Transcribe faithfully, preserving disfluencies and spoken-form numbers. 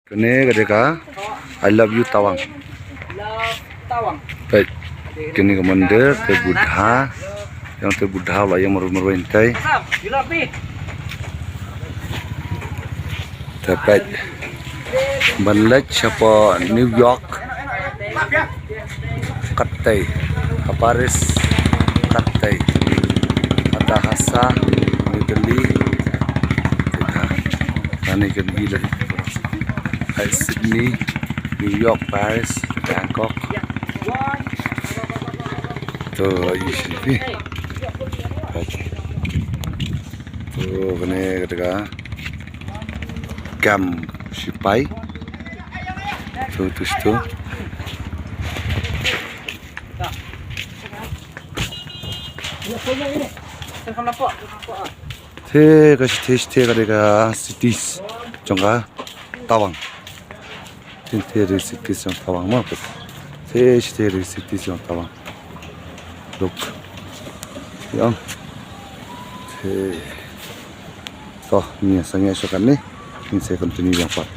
Kane ka dei ka I love you Tawang. Love Tawang. Peit. Kane ka mandir te Buddha. Ïa te Buddha la ïa marwei marwei hangtei. Sam, you love me. Te peit. Ban leit shapoh New York. Katei, ha Paris, katei, ha Tahasa, New Delhi, ha, kane kan i leh, ha Sydney, New York, Paris, Bangkok. To, i shi phi. To, kane kata ka. Kam sipai. Tu, tu, tu. Te ka sithe, sithe ka dei ka cities jong ka Tawang. Te te dei cities jong Tawang ma. Te sithe dei cities jong Tawang. Look. Ïa. Te. To, ngin sa ngin sa kan ni. Ngin sa continue ïa pat.